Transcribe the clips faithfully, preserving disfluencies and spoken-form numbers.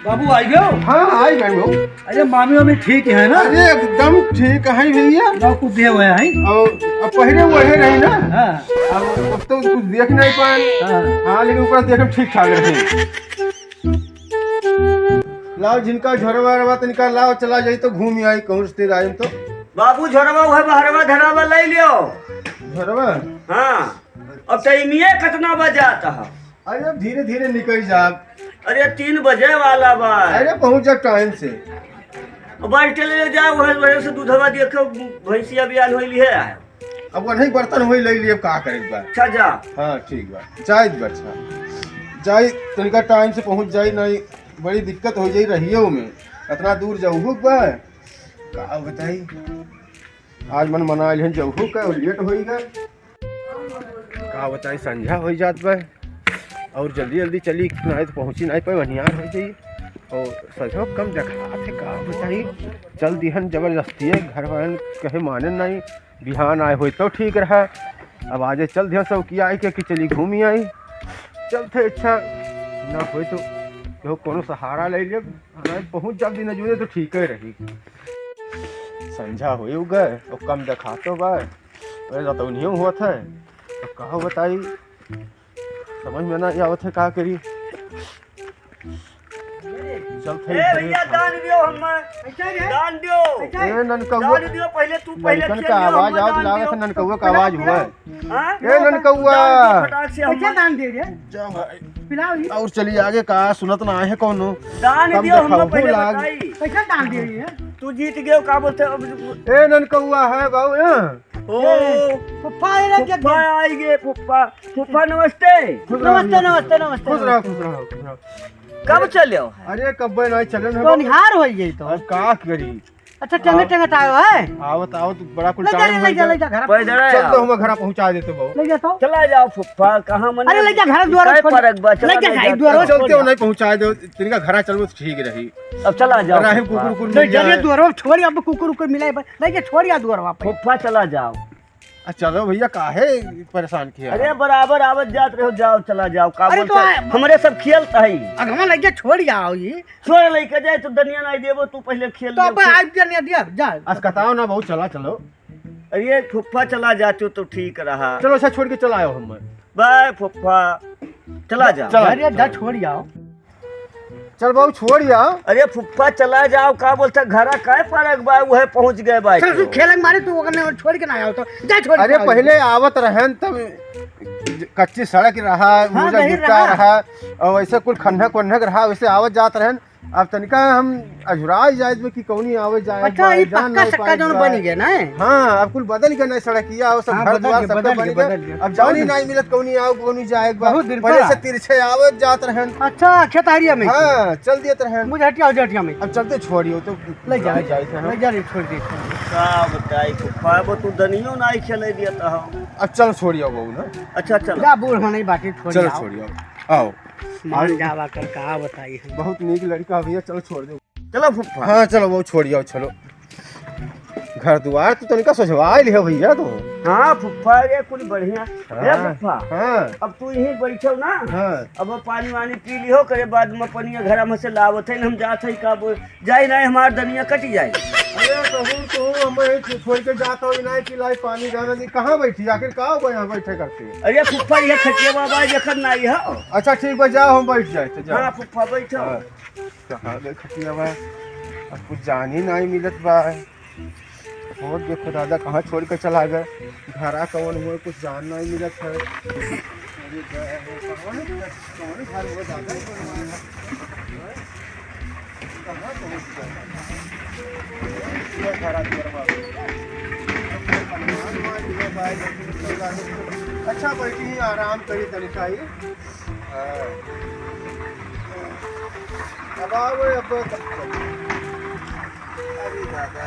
बाबू, आई गयो? हाँ, आई गए बाबू। अरे, मामी, मामी ठीक है ना? अरे, एकदम ठीक है भैया। ना कुछ दे हुआ है? और अब पहले वही रही ना। हाँ। अब, अब तो कुछ देख नहीं पाए। हाँ। हाँ, लेकिन ऊपर देख ठीक ठाक रहे। लाओ, जिनका झोरवा रवा, तनिका लाओ, चला जाई तो घूम आई, कहूँ से आइम तो। बाबू, झोरवा उहे बहरवा धरावा, ले लियो। झोरवा? हाँ। अब टाइमिये कितना बजाता है? अरे, अब धीरे धीरे निकल जा। अरे, तीन बजे वाला बा। अरे, पहुँच जा टाइम से। अब बाल्टी ले जा, वह, वह से दूधवा दिया के भैंसिया बियान होइली है। अब वही बर्तन होई ले लिए, अब का करे बा? अच्छा, जा। हाँ, ठीक बा, जाइत बा, अच्छा। जाई, तनिका टाइम से पहुँच जाई, नहीं बड़ी दिक्कत हो जाई रहियो में। इतना दूर जाऊ बा, का बताई, आज मन मना लिहन जाऊ का, लेट होई गा। का बताई, संझा होई जात बा और जल्दी जल्दी चली, नहीं तो पहुँची नहीं पाई, वनियार हो जाई। और सजो कम देखात है, का बताई, चल दिहन जबरदस्ती है, घर वालन कहे माने नहीं, बिहान आए होई तो ठीक रहा। अब आजे चल दिहन सब की आई के कि चली घूमी आई, चलते अच्छा ना होई तो केहू कोनो सहारा ले ले, नहीं पहुँच जाब दिन जुड़े तो ठीक ही रही। संझा होई उगे, वो कम देखातो बा। अरे, रतौनियो हुआ था, तो का बताई, समझ में ना आवत है, का करी। चल, ए भैया, दान दियो हमें। कैसे रे? दान दियो। कैसे? ए, ननकौआ। दान दियो, पहले तू, पहले लइकन खेल का लियो, आवाज हमें आवत दान लागत दियो। है, ननकौआ का आवाज हुआ है। हाँ? ए, ननकौआ। दान दियो फटाक से हमें। कैसे दान दे रे? जा भाई। पिलाओ ही। और चलिए आगे, का सुनत ना है कौनो। दान कम दियो, हमें देखाओ, पहले लाग। बताई। कैसे दान दे रही है? तू जीत गयो, का बोलते अब? ए, ननकौआ है बाबू, हाँ। ओ, फुफ्फा आए ना, क्या फुफ्फा आए गे, फुफ्फा, फुफ्फा नमस्ते। खुश रहो, नमस्ते, नमस्ते, नमस्ते, खुश रहो, नमस्ते। खुश रहो, खुश रहो। कब चले हो? अरे, कब नहीं चले ना तो बाबू। निहार हो गई तो। अब का करी? अच्छा, टेंगे, हाँ। टेंगे टायो है? आवत, आवत, बड़ा कुल ले जा, टाइम ले हो जा, गया। ले जा, घर पैदल चल तो आओ। हम घर पहुँचा देते बाबू। ले जा तो। चला जाओ फुफ्फा, कहाँ मन अरे, ले जा, घर द्वार काहे छोड़। परक बा, ले चला जा, नहीं घर जाओ। द्वार अब चलते छोड़। हो, नहीं पहुँचा दो, तिनका घर चलबो तो ठीक रही। अब चला जाओ राहिम फुफ्फा। कुकुर, कुकुर ले मिल जा, जाए। द्वार छोड़, अब कुकुर, कुकुर मिले, ले जा, छोड़ या द्वार वापस। फुफ्फा, चला जाओ। आ, चलो भैया, काहे परेशान किया? अरे, बराबर आवत जात रहो, जाओ, चला जाओ, का अरे, बोलते तो हैं? आ-, हमरे सब खेलत है। अगवा लगे छोड़ आओ ये। छोड़ लेके जाए तो दनिया नहीं देबो, तू पहले खेल तो ले। अब आज दनिया दिया, जा। आज कताओ ना बहुत, चला, चलो। अरे, फुफ्फा चला जातो तो ठीक रहा। चलो, अच्छा, छोड़ के चला आओ हम। बाय फुफ्फा, चला जा। चला, अरे, जा, चला। छोड़ आओ। चल बाबू, छोड़ या। अरे फुफ्फा, चला जाओ, का बोलता, घरा काहे परक बा, उहे पहुँच गए बा। चल, तू खेलक मारे, तू ओकने छोड़ के ना आओ तो, जा छोड़ के अरे आओ। पहले आवत रहन तब कच्ची सड़क रहा, हाँ, मुर्गा गहिर गिट्टा रहा। रहा, और वैसे कुल खन्नक वन्नक रहा, वैसे आवत जात रहन। अब तनिका हम अझुराई जाए में कि कौनी आवे जाए अच्छा, बा, ये जान पक्का नहीं सक्का पाए जौन बा। बन गया ना? हाँ, अब कुल बदल गया ना सड़किया, और सब हाँ, घर बदल द्वार गया, सबका बदल बन गया, गया। बदल गया। अब जान ही बहुत नहीं मिलत कौनी आओ, कौनी जाए बा। बहुत दिन पहले पर से आ। तिरछे आवत जात रहन। अच्छा, खेतहरिया में? हाँ, चल दियत रहन। मुझे हटिया, हटिया में। अब चलते छोड़ियो तो ले जा, जाए थे हम। ले जा रे, छोड़ दे। का बताई फुफ्फा, अब तू दनियो नहीं खेले दिया था हम। अब चल छोड़ियो बहू ना। अच्छा, चल। जा, बूढ़ होने बाकी छोड़ चलो आओ। छोड़ियो। आओ। मान जावा कर का बताई हम। बहुत नीक लड़का है भैया, चलो छोड़ दो। चलो फुफ्फा। हाँ, चलो वो छोड़ जाओ, चलो। घर दुआर तो तनिका सजवाई लिहो भैया तू। हाँ फुफ्फा, ये कुल बढ़िया। हाँ, ए फुफ्फा, हाँ। अब तू यहीं बैठो ना। हाँ। अब वो पानी वानी पी लिहो, करे बाद में पनिया घर में से लावत है, हम जात है का बोल, जाई ना हमार दनिया कट जाई। अरे ससुर, तू हमें यहीं छोड़ के जात हो, ना कि लाई पानी जाना जी, कहाँ बैठी? आखिर का हो यहाँ बैठे करते? अरे फुफ्फा, ये खटिया बाबा जखन ना ये हो। अच्छा ठीक बा, जाओ हम बैठ जाए तो जाओ। हाँ फुफ्फा, बैठो। हाँ। कहाँ गए खटिया बा? अब कुछ जान ही नहीं मिलत बा। और देखो दादा कहाँ छोड़ के चला गए। घरा कौन हुआ, कुछ जान नहीं मिलत है। अरे गए हो, कौन, कौन घर हुआ दादा? कहाँ पहुँच गए? ये घरा दुआर बा। अच्छा बैठी ही आराम करी तनिका ही। हाँ। अब आओ, अब अरे दादा,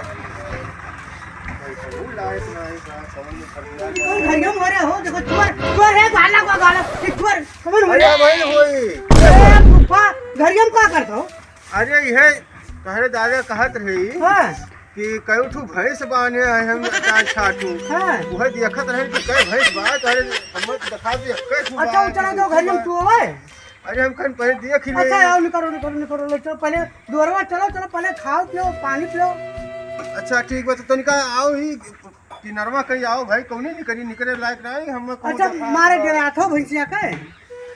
भाई, बहुत लायक ना है, कहाँ समझ में फंस गया। तुम घर में मरे हो, देखो, चोर, चोर है, गाला को गाला, ये चोर, समझ में अरे भाई, वही। ए, फूफा, घर में का करता हो? अरे, यह, तोहरे दादा कहत रही हाँ। कि कई ठो भैंस बांधे हैं हम, चार छह ठो। हाँ। वह देखत रहे कि कई भैंस बा, तोहरे हम दिखा दे, कई ठो अच्छा, बा, उचड़ा दो, घर में तू है? अरे हम कहीं पहले देख ही ले। अच्छा, आओ, निकरो, निकरो, निकरो, ले चलो, पहले दुआरवा चलो, चलो, पहले खाओ, पियो, पानी पियो। अच्छा, ठीक बा, तो तनिका आओ ही, किनरवा कहीं आओ भाई, कौने निकरी, निकरे लायक नहीं, हम कहूँ अच्छा, देखा मारे तो। डरात हो भैंसिया के?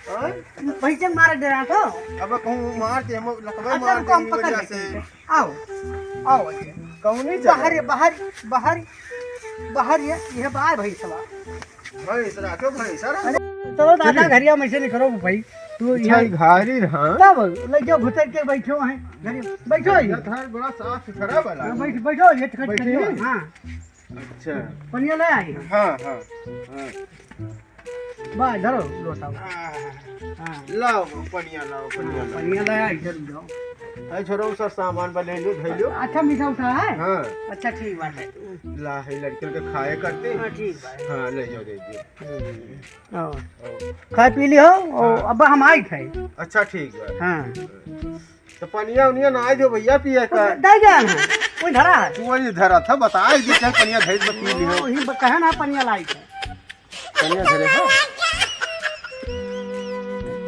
हाँ? भैंसिया मारे डरात हो? अब कहूँ मार दे, हम लकवे अच्छा, मार रुको, हम दे, ई पकड़ वजह लेते से। हैं। आओ, आओ भैया। कौने बाहर, जगह? बाहर, बाहर, बाहर ये, ये बाहर भैंसवा। भैंस राखो, भैंस राखो। अरे, चलो दादा, चलिए। घरिया में से निकरो भाई। तू अच्छा, यहाँ ई घारी रहा। तब लइका घुतर के बैठो हैं। घरिया, बैठो ही। इधर घर बड़ा साफ सुथरा वाला। हाँ, बैठ, बैठो, ये खट बैठे खट हैं? हाँ। अच्छा। पनिया ले आई। हाँ, हाँ, हाँ। बा, धरो लोटा। हाँ। हाँ। लाओ, पनिया लाओ, पनिया हाँ, लाओ। पनिया ले आई, जरूर जाओ। अरे छोरो, सब सामान बा, ले लो, धइ लो। अच्छा, मीठा उठा है? हाँ। अच्छा, ठीक बात है। ला, है लड़कियों के खाए करते। हाँ, ठीक बात है। हाँ, ले जाओ, दे दियो। हम्म। हाँ। और खाए पी लियो, और हाँ। अब हम आई खाए। अच्छा, ठीक बा। हाँ। तो पनिया उनिया ना आई दो भैया, पिए का। दे गया ना, कोई धरा है? तू वही धरा था, बताए दी, चाहे पनिया धइ दे, पी लियो। वही ब-, कहे ना पनिया लाई है। पनिया धरे हो?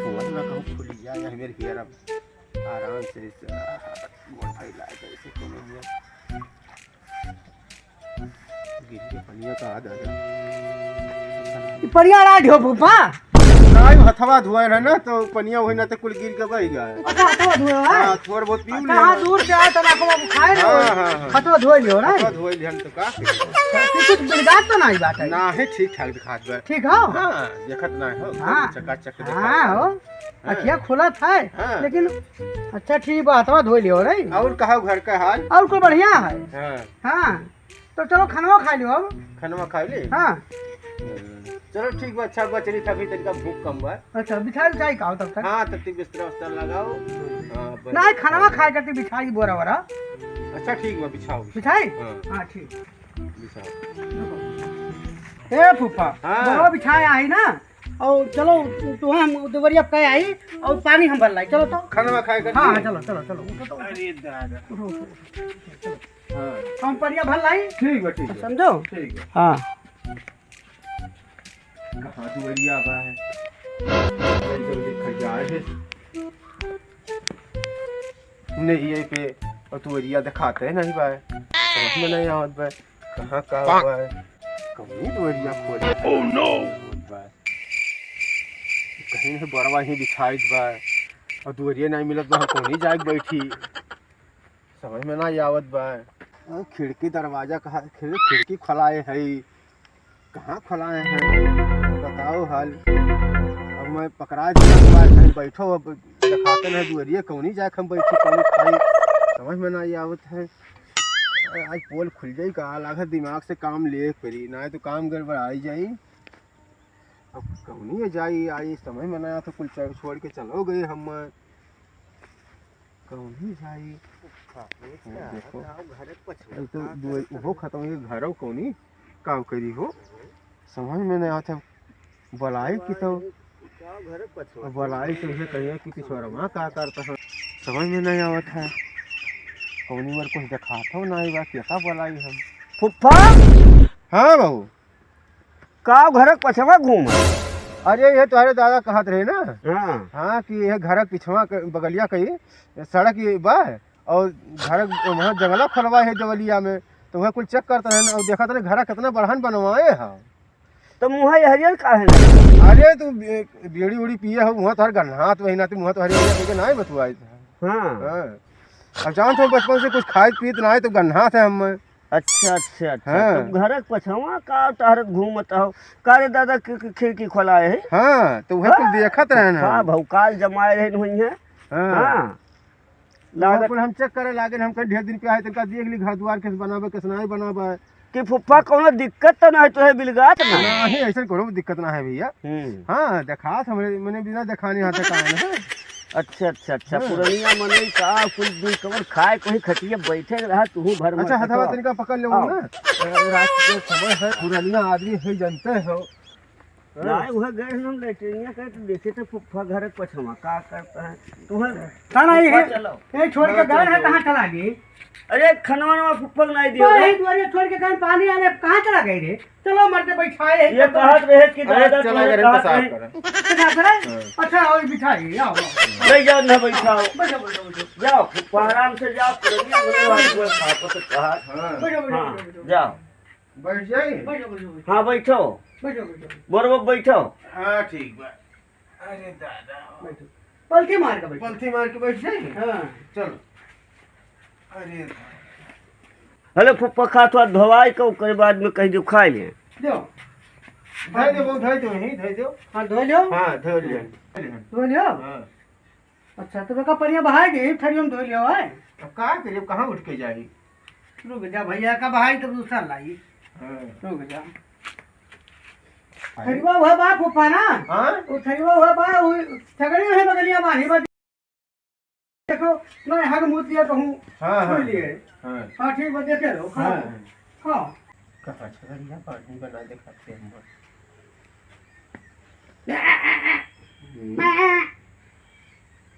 फोन ना कहूँ खुल जाए, या मेरे हियर अब आराम से इस, आ, गोड़ फैला के ऐसे कोनो में गिर के पनिया का आ दादा। ई पनिया ना ढो फूफा। नहीं, हथवा धोए रहे ना, तो पनिया वही ना तो कुल गिर के बह गया है। अच्छा, हथवा धोए हो, हाँ? हाँ, थोड़ा बहुत पी अच्छा, लिया। हाँ, दूर से आए तो ना को खाए रहो। हाँ, हाँ, हाँ। हथवा धोए लियो ना। हथवा धोए लिहन तो का? कि कुछ बिलगात तो नहीं बात है? ना है, ठीक ठाक दिखात बा। ठीक हो? हाँ, देखत ना हो, हाँ। चकाचक हाँ, दिखात बा। हो। हाँ। अखिया खुलत है, हाँ। लेकिन अच्छा ठीक बा, हथवा धोए लियो रे। और कहो घर का हाल? और कुल बढ़िया है। हाँ। हाँ, तो चलो खनवा खा लियो अब। खनवा खा ली? हाँ। चलो ठीक बा, अच्छा बा, चली, अभी तनिका भूख कम बा। अच्छा, बिछाई उछाई का हो तब तक? हाँ, तब तक बिस्तरा उस्तरा लगाओ। हाँ, बस। नहीं, खनवा खाए करती बिछाई बोरा वोरा। अच्छा ठीक बा, बिछाओ। बिछाई? हाँ। हाँ, ठीक। बिछाओ। ए फूफा, हाँ। बोरा बिछाए आई ना, और चलो, तू हम दुवरिया पे आई, और पानी हम भर लाई, चलो तो। खनवा खाए करती? हाँ, हाँ, चलो, चलो, चलो, उठो तो। अरे दादा। उठो, उठो, उठो, उठो, चलो। हाँ। हम पनिया भर लाई। ठीक बा, ठीक बा। समझो? ठीक बा। हाँ। कहाँ दुवरिया बा है? जल्दी जल्दी खा जाए है। नहीं, ये पे और दुवरिया दिखाते नहीं बा। समझ में नहीं आवत बा। कहाँ का बा? कौनी दुवरिया खोजे? Oh no! बा। कहीं है बरवा ही बिछाइत बा। और दुवरिया नहीं मिलत बा, हम कौनी जाए बैठी? समझ में ना आवत बा। अरे खिड़की दरवाजा कहाँ, खिड़-, खिड़की खोलाए है, कहाँ खोलाए हैं? बताओ हाल। अब मैं पकड़ा जाऊँ, कहीं बैठो, अब दिखाते नहीं दुआरिये, कौनी जाए हम बैठी, कौनी खाई, समझ में ना आवत है। अरे आज पोल खुल जाई का, लागत दिमाग से काम ले पड़ी, ना तो काम गड़बड़ाई जाई। अब कौनी जाई, आई समझ में ना, तो कुल चल-, छोड़ के चलो गए हम। कौनी जाई? हाँ, देखो। गाँव घर पछुआ, अरे तो का दुआ-, करत ओहो है? खत्म, ये घरौ कौनी का करी हो? समझ में नहीं आवत है। बलाई की तो, का घर पछुआ? अब बलाई तो ये कहिए कि किशोरमा का करता है, समझ में नहीं आवत है। कौनी ओर कुछ देखात हो नहीं बा, कैसा बलाई हम? फुफ्फा? हाँ बाबू। का घरक पछवा घूम? अरे, ये तोहरे दादा कहत रहे ना। हाँ। हाँ, कि ये घरक पिछवा क-, बगलिया कई सड़क ये बा, और घरक वहाँ जंगला खोलवा है जवलिया में, तो वह कुल चेक करत रहे ना, और देखत रहे घरा कितना बढ़न बनवाए है। तो मुँह हरियर काहे ना? अरे, तू बे-, बीड़ी उड़ी पिए हो, वहाँ तोहर गन्हात वही ना, तू मुँह तो हरियर करके ना ही बतुआई था। हाँ। हाँ। अब जान तो बचपन से कुछ खाइत पीत ना है, तो गन्हात है हम। अच्छा, अच्छा, अच्छा। हाँ। तो घरक पछवा का टहरत घूमत हो? का रे दादा, खि-, खि-, खिड़की खोलाए है? हाँ, तो वह कुल हाँ? देखत रहे ना। हाँ, भौकाल जमाए रहे हुई हैं। हाँ। हाँ। तो लागत कुल हम चेक करे लागे, हम कहीं ढेर दिन पे आए, तनका देख ली घर दुआर कैसे बनावे, कैसे नहीं बनावे। कि फुफ्फा कौनो दिक्कत तो ना है, तो है बिलगात ना? नहीं, ऐसा कोनो दिक्कत ना है भैया। हम्म। हाँ, देखात हमरे, मैंने बिना देखाने यहाँ तक आए ना। अच्छा, अच्छा, अच्छा। हाँ। पुरनिया मनई का कुल दिन कमर खाए कहीं खटिया बैठे रहा, तू भर अच्छा, मत हथवा खटवा। तनिका पकड़ ले आओ। ना। अ, रात के समय है, पुरनिया आदमी है, जानते हो। हाँ। नहीं, वह गए हम लेटरिनिया करे तो देखे तो फुफ्फा घर के पछवा का करता है। तुम्हें का नहीं फुफ्फा है? चलो। ये छोड़ के हाँ, गए हैं, चलो। कहाँ चला गए? अरे, खनवा नवा फुफ्फा के नाई दियो रे। दुआरे छोड़ के कहीं पानी आने कहाँ चला गई रे? चलो मर के बैठा है, ये कहत रहे कि अरे, दादा चला तोरे गए, कहत पेशाब रहे। करन। पेशाब करन? हाँ। अच्छा, और बिठा है, आओ, आओ। नहीं जाओ, ना बैठाओ। बैठो, बैठो, बैठो। जाओ, फुफ्फा आराम से जाओ, पुरनिया बोले, बात बोले, साहब को तो कहा। हाँ। बैठो, बैठो, हाँ, बैठो, बैठो। जाओ। बैठ जाए? बैठो, बैठो, बैठो। हाँ, बैठो। बैठो, बैठो। बरोबर बैठो। हाँ, ठीक बा। अरे दादा। बैठो। पलथी मार के बैठो। पलथी मार के बैठ जाए? हाँ। चलो। अरे दादा। हेलो फुफ्फा, खा थोड़ा धोवाई के ओकरे बाद में कहीं जो खाई ले। दो। धोई दो, धोई दो, यहीं धोई दो। हाँ, धो लो। हाँ, धो लिया। धो लियो? हाँ। अच्छा, तो बेका पनिया बहाई दे, थरिया में धो लियो है। अब का करिए, कहाँ उठ के जाई? रुक जा भैया, का बहाई तब दूसरा लाई। हाँ। रुक जा। अरे। थरिया हुआ बा फुफ्फा ना? हाँ? वो थरिया हुआ बा, वो छगड़ी है बगलिया बांधी बा। देखो, नहीं, हग मुत लिया तो हूँ। हाँ, हाँ। छू लिए। हाँ। हाँ, ठीक बा, देखे रहो, खाओ। हाँ। हाँ। कहाँ छगड़िया पानी बना दे खाते हैं।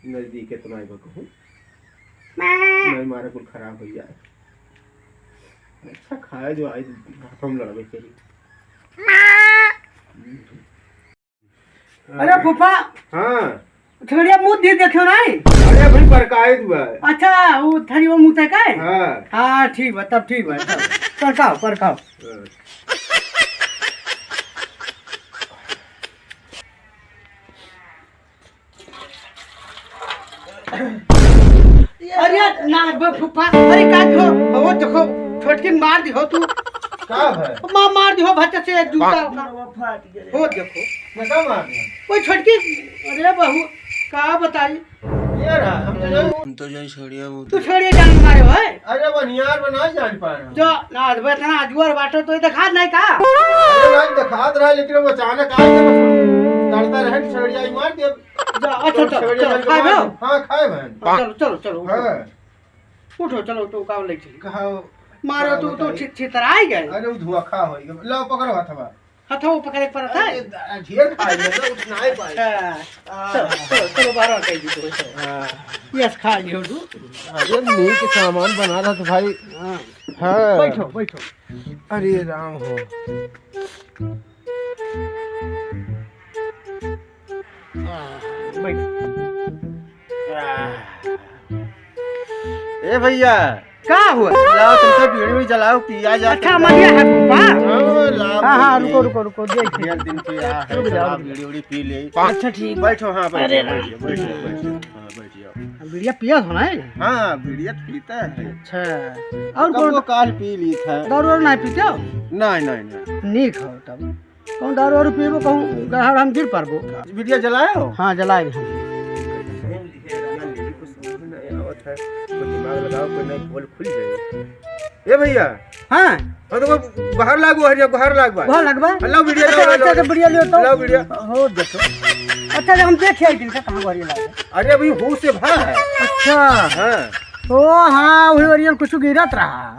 नजदीक इतना ही बा कहूँ। नहीं मारे कुल खराब हो जाए। अच्छा खाए जो आई हाथों में लड़बे करी। अरे फूफा। हाँ। छगड़िया मुँह दी देखियो नहीं। अरे भाई बरकाए दुआ है। अच्छा, वो थरी वो मुँह तय का है? हाँ। हाँ, ठीक बा, तब ठीक बा, तब। परकाओ, परकाओ। हाँ। अरे ना बे फूफा, अरे का हो? वो देखो, छोटकी मार दी हो तू। का है? माँ मार दी हो भच्चा से जूता का। वो देखो। मैं का मार दिया? वो छोटकी, अरे बहू, का बताई? ये रहा, हम तो जान हम तो जान छड़िया मुँह तू छड़िया जान मारे हो, है? अरे बनियार बना जान पा रहा। जो ना, अरे इतना अजूर बाटो तो ये दिखात नहीं का? अरे नहीं दिखात रहा, लेकिन वो अचानक आ गया, बस डरता रहे, छड़िया ही मार दिया। जा, अच्छा, चलो, चलो, छड़िया चलो, जान के खाए मार हो? दिया। हाँ, खाए बहन। चलो, चलो, चलो, उठो। हाँ। उठो, चलो, तो का ले चली। कहाँ? मारो, कहाँ तू तो बताई? छि-, छितराई गए। अरे, वो धुआं खा होई गए। लाओ, पकड़ो हथवा। हथवा पकड़े के पड़त है? अरे, दा-, ढेर खा लिया, तो उठ नाई पाए। हाँ। आ। चलो, चलो, चलो, बारह कह दी तो, चलो। हाँ। यस, खा लियो तू। अरे, नीक सामान बना रहा था भाई। हाँ। हाँ। बैठो, बैठो। अरे, राम हो। ए भैया, का हुआ? लाओ, तुमसे बीड़ी उड़ी जलाओ, पिया जाए। अच्छा, मरिया है फूफा? हाँ, लाओ, हाँ, हाँ, बीड़ी। रुको, रुको, रुको, देख। ढेर दिन पिया है, रुक जाओ, जलाओ, रुक जाओ। बीड़ी उड़ी पी ले। अच्छा, ठीक। बैठो, हाँ, बैठो, अरे, बैठो, बैठो, बैठो, हाँ, बैठो। बीड़िया पिया हो ना? हाँ, बीड़िया तो पीता है। अच्छा, और कब कौन? वो काल पी ली था। दारू वारू नहीं पीते हो? नहीं, नहीं, नहीं। नीक हो तब। कौन दारू वारू पीबो, कहूँ गड़हड़ हम गिर पड़बो। बीड़िया जलाए हो? हाँ, जलाए हम। कुछ समझ में नहीं आवत है। कोई दिमाग लगाओ, कोई नहीं, पोल खुल जाए। ए भैया। हाँ। हाँ, तो वो बाहर लागो, हरिया, बाहर लाग बा। बाहर लाग बा? लाओ बीड़िया, अच्छा, लाओ, अच्छा, लाओ। तो बीड़िया लियो तो। लाओ बीड़िया। हो, देखो। अच्छा, हम देखे आई दिन से कहाँ बाहर लाग बा। अरे, अभी होश से बाहर है। अच्छा। हाँ। ओ, हाँ, वही ओरियन कुछ गिरत रहा।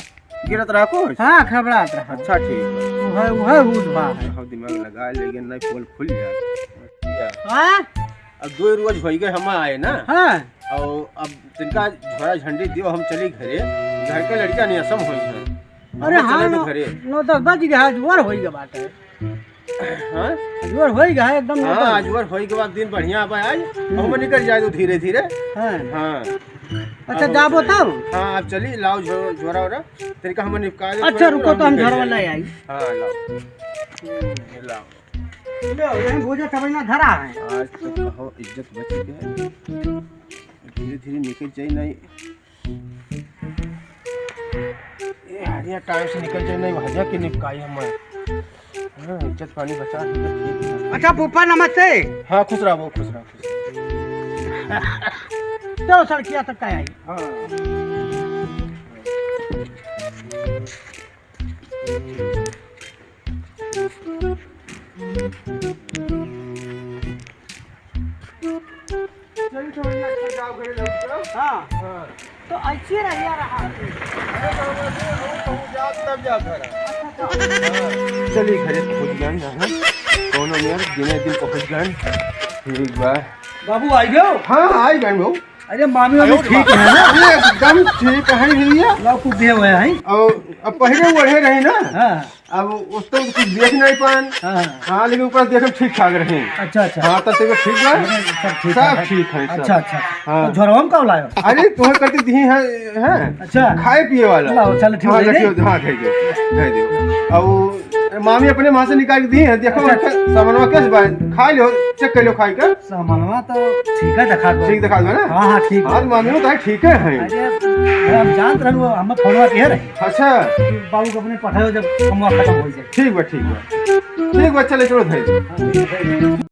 गिरत रहा कुछ? हाँ, खबड़ात रहा। अच्छा, ठीक। वह, वह होश बा है। हाँ, दिमाग लगा, लेकिन नहीं, पोल खुल जाए। हाँ? अब दो रोज हो गए हम आए ना। हाँ। और अब तिनका झोरा झंडी दियो, हम चली घरे। घर के लड़का नहीं असम होई है। अरे हम हाँ, चले तो नौ, घरे। नौ दस बज गया, अजूर होई गया बात है। हाँ? अजूर होई गया है एकदम नौ हाँ, दस। अजूर होई के बाद दिन बढ़िया बा आज। हम्म। हम निकल जाए तो धीरे धीरे। हाँ। हाँ। अच्छा, अब जाबो तब? हाँ, अब चली, लाओ झो-, झोरा ओरा। तिनका हम निपका दे, अच्छा, थोड़ा रुको, तो हम हम निकल झोरा जाए। ले आई। हाँ, लाओ। हम्म। लाओ। लो, यहीं भूजा तबैना धरा है। आज तो कहो इज्जत बच गई। धीरे धीरे निकल जाए नहीं। ये हरिया टाइम से निकल जाए नहीं, हरिया के निपकाई हम। हाँ, इज्जत पानी बचा के ठीक है। अच्छा फूफा नमस्ते। हाँ, खुश रहो, खुश रहो, खुश रहो। तो सड़किया तक का आई। हाँ। चल, तो भैया, अच्छा, जाओ, घरे लौट जाओ। हाँ। हाँ। तो ऐसे रहिया रहा। अरे, तो हम ऐसे, हम कहूँ जाओ, तब जाओ घर। अच्छा, अच्छा। हाँ। चलिए, घरे पहुँच गए, हाँ। कौनो मेर दिने दिन पहुँच गए। ठीक बा। बाबू, आई गयो? हाँ, आई गए बाबू। अरे मामी, मामी ठीक है ना? अरे एकदम ठीक है भैया। लाओ, कुछ दिए हुए हैं। और अब पहले ओढ़े रहे ना। हाँ। अब उस तो कुछ देख नहीं पान। हाँ। हाँ, लेकिन ऊपर देखम ठीक ठाक रहे। अच्छा, अच्छा। हाँ, तब तक ठीक बा। अरे, सब ठीक सब है। ठीक है, सब। अच्छा, अच्छा। हाँ। तो झोरवा में का लायो? अरे, तुम्हें करती दी है, हैं? अच्छा। खाए पिए वाला। लाओ, चलो, ठीक हाँ, है, रखियो, दे। हाँ, दे दो, दे दो। अब मामी अपने वहाँ से निकाल के दी है, देखो, अच्छा। उनका सामानवा कैसे बा? खा लो, check कर लो, खाई का। सामानवा तो ठीक है, दिखा दो। ठीक दिखा दो ना? हाँ, हाँ, ठीक हाँ, है। तो मामी तो है, ठीक है, है। अरे, हम जानत रहन, वो हम फोनवा किहे रहे। अच्छा। कि बाबू को अपने पठाओ, जब कमवा खत्म हो जाए। ठीक बा, ठीक बा। ठीक बा, चले, चलो, धर दो। हाँ, ठीक है।